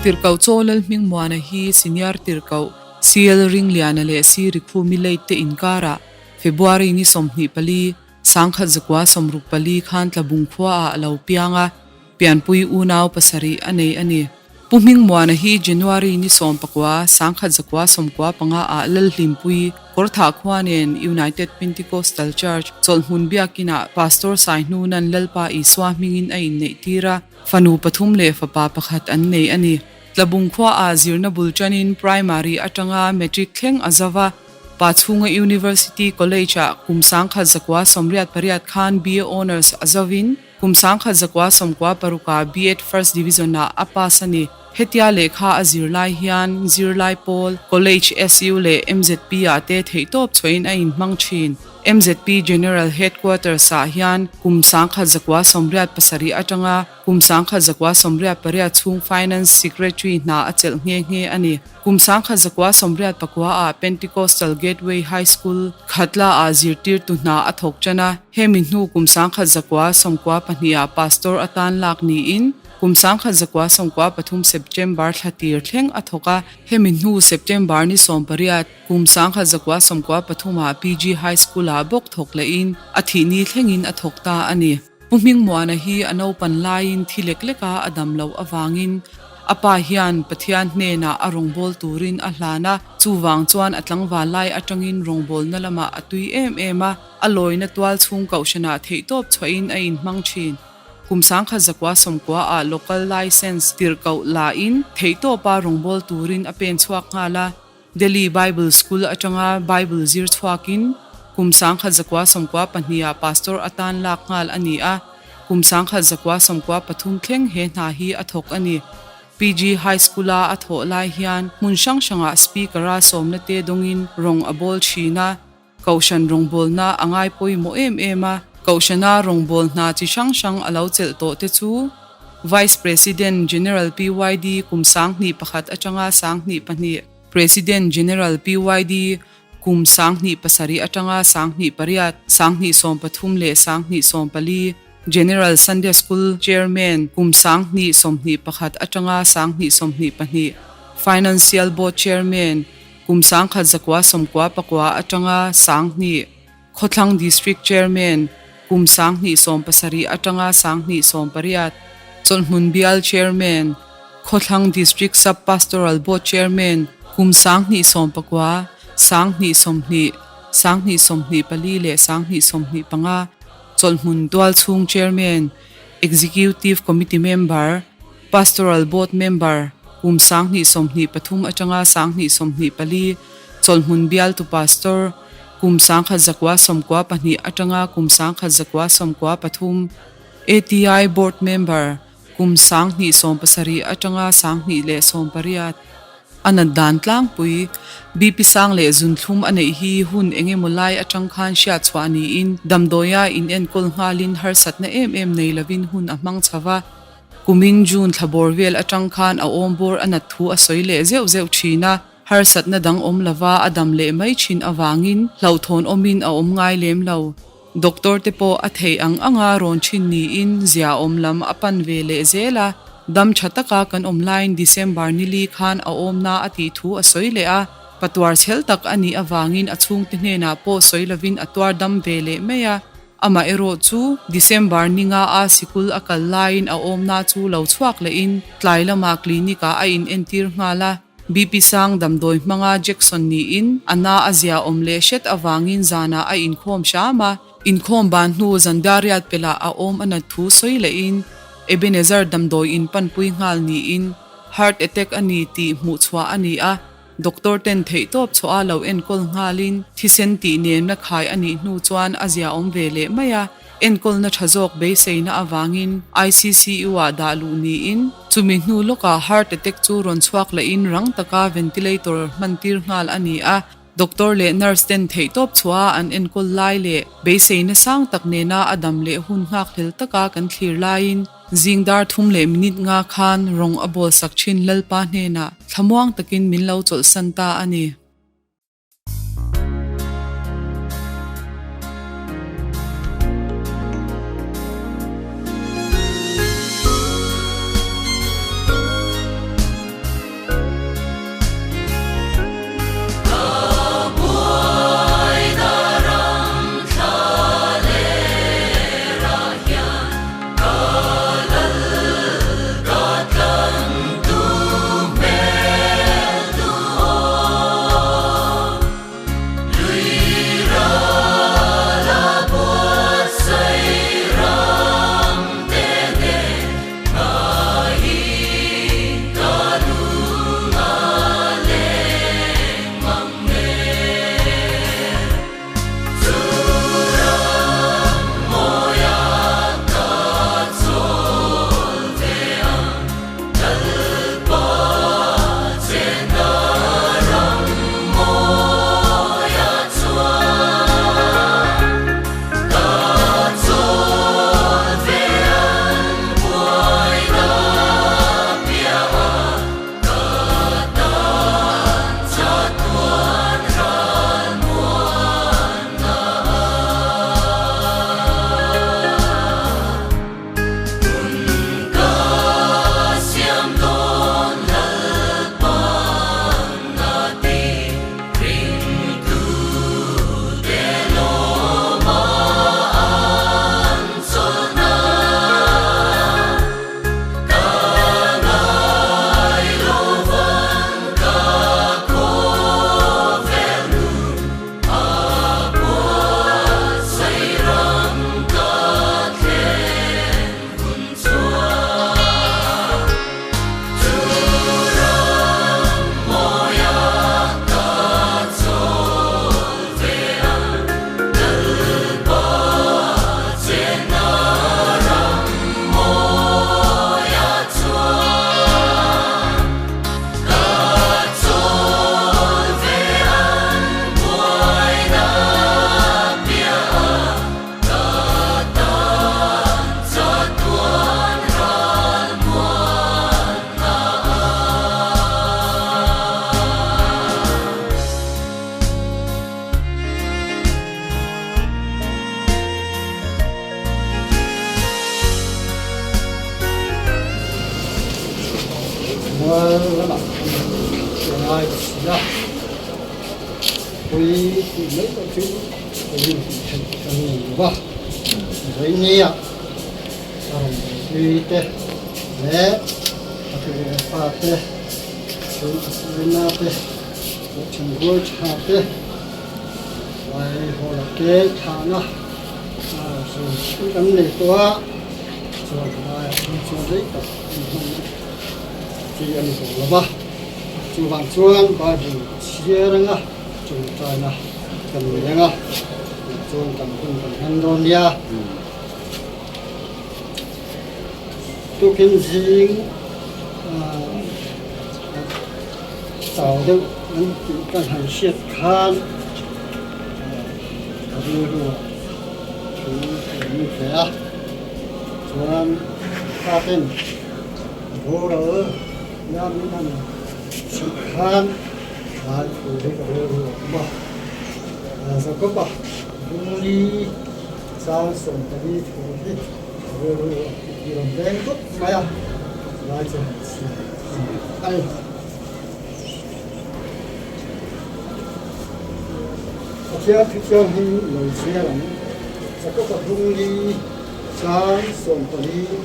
Tirhkoh Chaw Lalhmingmuana hi Senior Tirhkoh CL Ringliana leh Si Rikhumi late te inkarah February ni 24, 1964 khan Tlabung khuaah a lo piang a, pianpui unau pasarih a nei a ni. Pu Hmingmuana hi January ni 19, 1995 ah Lalhlimpui, Kawrthah khua nen United Pentecostal Church chawlhhmun biakinah Pastor Saihnuna'n Lalpa Isua hmingin a inneih tir a, fanu pathum leh fapa pakhat an nei a ni. Tlabung khuaah zirna bul tanin Primary atanga Matric thleng a zo va, Pachhunga University College-ah kum 1988 khan BA Honours a zovin kum 1996-ah B.Ed First Division-ah a pass a ni. Hetia lehkha a zir lai hian zirlai pawl, College SU leh MZP-ah te theihtawp chhuahin a inhmang thin. MZP General Headquarters-ah hian kum 1987 atanga kum 1988 chhung Finance Secretary hna a chelh nghe nghe a ni. Kum 1989-ah Pentecostal Gateway High School, Khatla-ah zirtirtu hna a thawk tan a, hemi hnu kum 1992-ah Pastor atan lak niin kum 1993 September thla tir thleng a thawk a, hemi hnu September ni 18, kum 1993-ah PG High School-ah bawk thawk lehin a thih ni thlengin a thawk ta a ni. Pu Hmingmuana hi a naupan laiin thi lek leka a dam loh avangin a pa hian Pathian hnenah a rawngbâwl turin a hlan a, chuvang chuan a tlangval lai atangin rawngbâwlna lamah a tui em em a, a lawina tual chhung kohhranah theihtawp chhuahin a inhmang thin. Kum 1990 ah local license tirhkoh lahin theihtawpa rawngbâwl turin a pen chhuak nghal a. Delhi Bible School atanga Bible zir chhuakin kum 1992 ah Pastor atan lak nghal a ni a, kum 1993 thleng he hna hi a thawk a ni. PG High School-a a thawh lai hian hmun hrang hrangah Speaker-a sawmna te dawngin rawng a bawl thin a, Kohhran rawngbawlna a ngai pawimawh em em a, Kohhrana rawngbâwl hna chi hrang hrang a lo chelh tawh te chu Vice President General PYD kum 2001 atanga 2002, President General PYD kum 2007 atanga 2008, 2013 leh 2014, General Sunday School Chairman kum 2021 atanga 2022, Financial Board Chairman kum 1999 atanga 2000, Khawthlang District Chairman kum 2017 atanga 2018, Chawlhhmun Bial Chairman, Khawthlang District Sub-Pastoral Board Chairman kum 2019, 2020, 2024 leh 2025, Chawlhhmun Tualchhung Chairman, Executive Committee Member, Pastoral Board Member kum 2023 atanga 2024, Chawlhhmun Bialtu Pastor kum 1992 atanga kum 1993, ATI Board Member kum 2017 atanga 2018. A nat dan tlangpui, BP sang leh zunthlum a neih hi hun eng emaw lai atang khan hriat chhuah niin damdawia inenkawl nghalin harsatna em em nei lovin hun a hmang chho va. Kumin June thla bawr vel atang khan a awm bawr a nat thu a sawi leh zeuh zeuh thin a, harsatna dang awm lova a dam leh mai thin avangin hlauhthawn awmin a awm ngai lem lo. Doctor te pawh a theih ang anga rawn thin niin zia awm lam a pan ve leh zel a, dam tha taka kan awm laiin December nili khan a awmna a tih thu a sawi leh a, patuar chhel tak a nih avangin a chhungte hnenah pawh sawi lovin a tuar dam ve leh mai a, amaherawh chu December ninga a sikul a kal laiin a awmna chu lo chhuak lehin tlai lamah clinic ah a inentir nghal a. BP sang damdawi hmanga Jackson niin a na a zia awm leh hret avangin zanah a inkhawm hram a, inkhawm ban hnu zan dariat pelah a awm a nat thu sawi lehin Ebenezer damdawi in panpui nghal niin heart attack a ni tih hmuh chhuah a ni a, doctor ten theihtawp chhuah a lo enkawl nghalin thisen tih nemna khai a nih hnu chuan a zia awm ve leh mai a. Enkawlna tha zawk beiseina avangin ICCU-ah dah luh niin, chumi hnu lawkah heart attack chu rawn chhuak lehin rang taka ventilator hman tir nghal a ni a. Doctor leh nurse ten theihtawp chhuaha an enkawl lai leh beiseina sang tak nena a dam leh hun nghakhlel taka kan thlir laiin zing dar thum leh minute nga khan rawng a bawl sak thin Lalpa hnenah thlamuang takin min lo chawlhsan ta a ni. ngai ka si a, pui tih mai pawh chu ka rin tih theih ka nei lo va, Vawinia a rawn buaipui te leh a tu leh pa te, chhungkhaw te, Kohhran rual tha te, vai hawla ke thlahna zun kan nei tawh a, chuan laiah phei chuan rei tak an hman chi a ni tawh lo va, chuvang chuan Bible chhiar anga tawngtaina kan nei anga chuan kan hun kan hman dawn nia. Tukin zing chau deuh an tih ka han hriat khan ka rilru ah thu ka lo lut ve a, chuan pa ten boral nia min han hrilh khan tlai thu hi ka rilru a awm a, Jacob-a Bungli chang 14 thu hi ka rilru a ti rawn leng dup mai a, tlai chu han chhiar a ni. Pathian Thuthiang hi lo chhiar ang. Jakob-a hlungli chang 14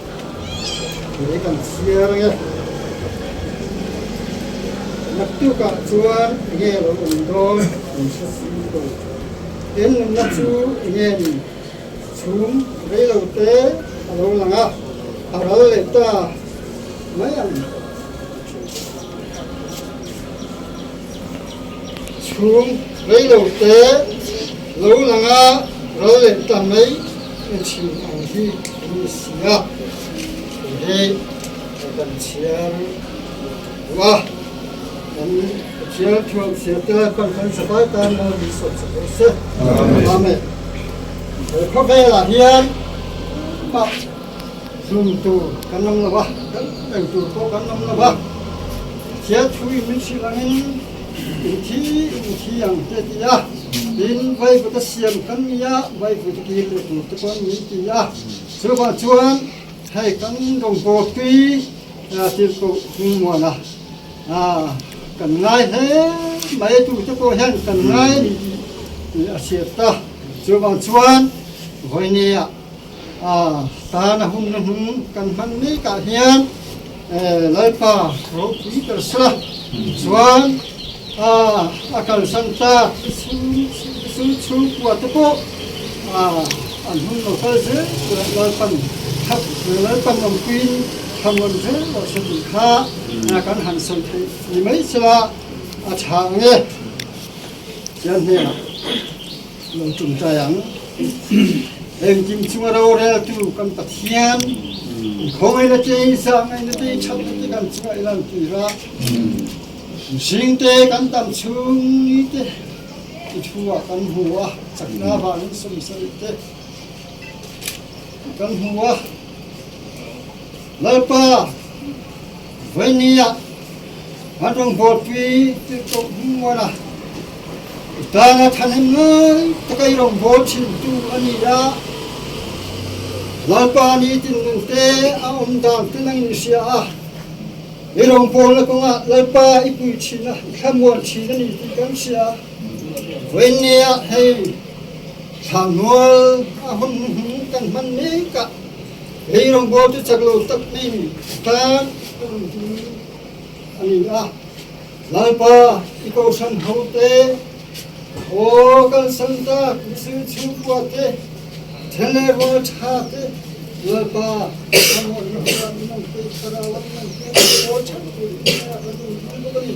he kan chhiar ang e. Naktukah chuan enge lo awm dawn an hre si lo. En nunna chu enge ni? Chhum rei lo te a lo lang a, a ral leh ta mai ang. Chhung rei lo te lo lang a, ral leh ta mai thin ang hi a ni si a, tih hi kan chhiar duh a. Kan Pathian thuam chhiar te lai pawn kan zavai tan mawi min sawt chak rawh se. Amen. He khawvelah hian mah Zum tur kan awm lo a, kan eng tur pawh kan awm lo a. Pathian thu in min hrilh angin inthi inthi ang te ti a, tin Vaivut a siam kan ni a, Vaivut a kir leh tur te pawh min ti a. Chuvang chuan hei kan rawngbâwl tui tirhkoh hmingmuan a, kan ngai hle mai tu te pawh hian kan ngai a ni tih a hriat ta. Chuvang chuan vawinia A tana hun na hnung kan hman mek ah hian Lalpa ropui ber sela chuan a kalsan tak chu chhungkua te pawh an hun lo kal zel tur ah Lalpan Lalpan awmpuiin thlamuan zel rawh se tih kha kan han sawi theih ni mai sela a tha ang e. Chian hnenah lo ṭumṭai ang. Engkim chunga roreltu kan Pathian, khawngaihna te, zahngaihna te, ṭhatna te kan chungah i lantir a. Mihringte kan dam chhung ni te i thu ah kan hmu a, chakna avangin 70 te kan hmu a. Lalpa, vawinia an rawngbawlpui tirhkoh hmuan a, i tana thahnem ngai taka i rawngbâwl thintu a ni a. Lalpa nitin nunte a awm dan te nangin i hria a, i rawngbâwlna kawngah Lalpa i pui thin a, i thlamuan thin a ni tih kan hria. Vawinia hei thlahnual a hun hnuhnung kan hman mek ah, Hei rawngbâwl chu chak lo tak mai tan ka rawn ding a ni a. Lalpa, i kohhran hote, aw kalsan tak mihring chhungkua te, then leh rual tha te, Lalpa, ka mawhna hunah min awm pek thlarau ah min awm pek rawngbâwl ṭheuh tur in hnenah ka ding ding bawk a ni.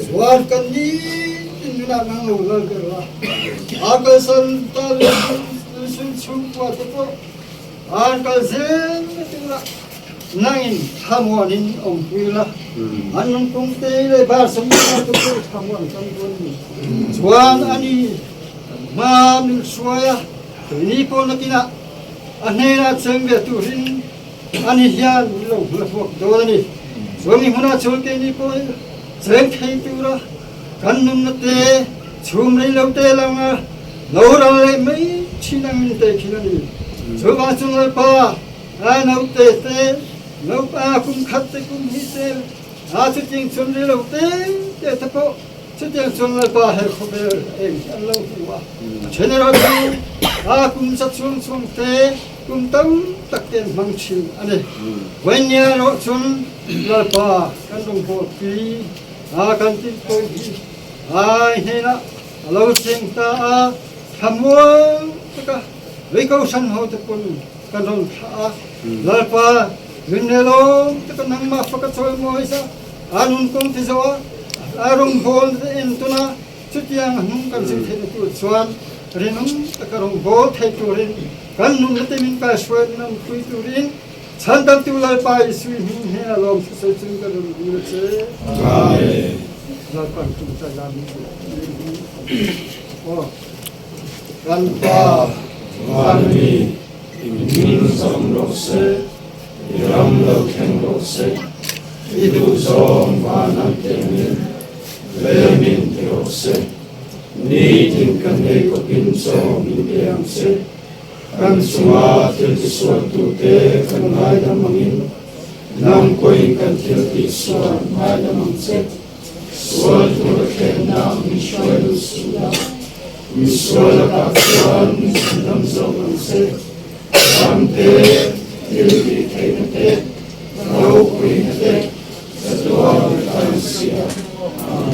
Chuan kan nitin nunah nang lo lal ber la, a kalsan tak mihring chhungkua te pawh An kal zel tura nangin thlamuanin awmpui la, an nungpung te leh barsawmna te pawh thlamuan kan dawn ni. Chuan ani kan hma min hruai a, keini pawh nakinah a hnenah cheng ve turin ani hian min lo hmahmuak dawn a ni. Chuan mi hmunah chuan keini pawh cheng thei tura kan nunna te chhum rei lo te langa lo ral leh mai thin ang min tei thin a ni. Chuvang chu Lalpa, a naute te, naupa kum khat te kum hnih te, A chutiang chuan rei lo te te te pawh chutiang chuan Lalpa he khawvel eng hi an lo hmu a. A then erawh chu a kum za chuang chuang te, kum tam tak te an hmang thin a ni. Vawinia erawh chuan Lalpa kan rawngbawlpui a kan tih pawh hi ai hnenah a lo cheng ta a, thlamuang taka vei kohhran hote pawn kan rawn thlah a. Lalpa, rinrelawm taka nangmah faka chawimawi sa, a nun kawng ti zo a, a rawngbâwl te en tawn a, chutiang a hnung kan zir theihna tur chuan rinawm taka rawngbâwl thei turin kan nunna te min kaihruai min awmpui turin Chhandamtu Lalpa Jesuh hming hnenah lawm thusawi chung ka rawn dil a che. Amen. Lalpa an ṭawngṭai lai min Aw, kan Pa, Van mi, i hming zawm rawh se, i ram lo thleng rawh se, i duhzawm van an tengin lei min ti rawh se. Nitin kan ei kawpin chaw min pe ang che. Kan chunga thil tisualtute kan ngaidam angin, nang pawhin kan thil tihsual ngaidam ang che. Sual tur a thlenna min hruai lut suh la, mi sual lakah chuan min chhandam zawk ang che. Ram te, thil tih theihna te, ropuina te, chatuan kan si a. Amen.